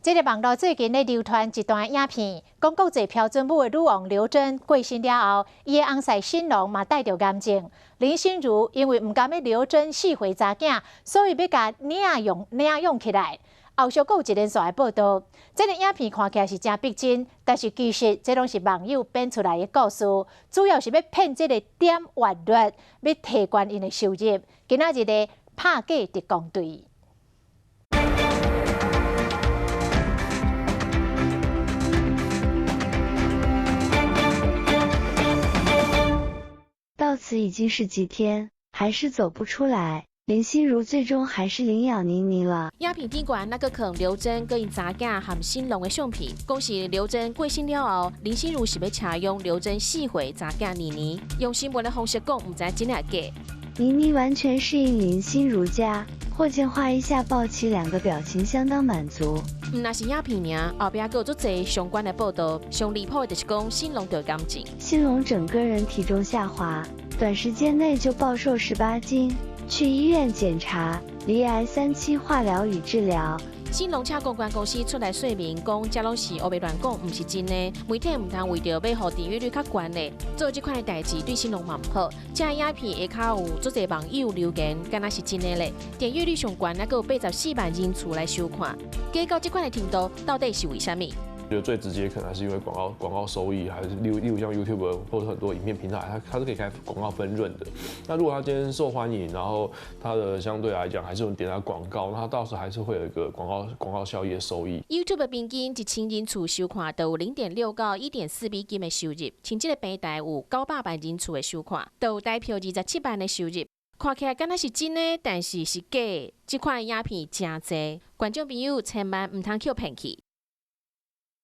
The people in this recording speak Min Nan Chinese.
這个網路最近咧流傳一段影片，講國際標準舞的女王劉真過身了後，伊的翁婿新龍嘛帶著癌症。林心如因為毋甘欲劉真四歲查囝，所以欲共領養起來。後續閣有一連串的報道，這个影片看起來是誠逼真，但是其實這攏是網友編出來的故事，主要是欲騙這个點閱率，欲提懸𪜶的收入。今仔日的拍假特攻隊。到此已經是幾天，還是走不出來。林心如最終還是領養妮妮了。影片頂懸那閣囥劉真佮𪜶查囝含新郎的相片，講是劉真過身了後，林心如是欲車養劉真四歲查囝妮妮，用新聞的方式講，毋知真抑假。妮妮完全適應林心如家，霍建華一下抱起兩個，表情相當滿足。毋但是影片爾，後壁閣有足濟相關的報道。上離譜的就是講新郎得癌症，新龍整個人體重下滑，短時間內就暴瘦18斤，去醫院檢查，罹癌3期化療與治療。新龍請公關公司出來說明，講這攏是烏白亂講，毋是真的。媒體毋通為著欲予點閱率較懸的，做這款的代誌對新龍嘛毋好。這影片下跤有足濟網友留言，敢若是真的咧。點閱率上懸，還閣有84萬人次來收看。假到這款的程度，到底是為啥物？覺得最直接可能還是因為廣告收益，還是例如像 YouTube 或者很多影片平台，它是可以開廣告分潤的。那如果它今天受歡迎，然後它的相對來講還是有點它廣告，那它到時還是會有一個廣告效益的收益。 YouTube 平均1000人次收看都有0.6到1.4美金的收入，像這個平台有900萬人次的收看，都有代表27萬的收入。看起來敢若是真的，但是是假的。這款影片誠濟，觀眾朋友千萬毋通予騙去。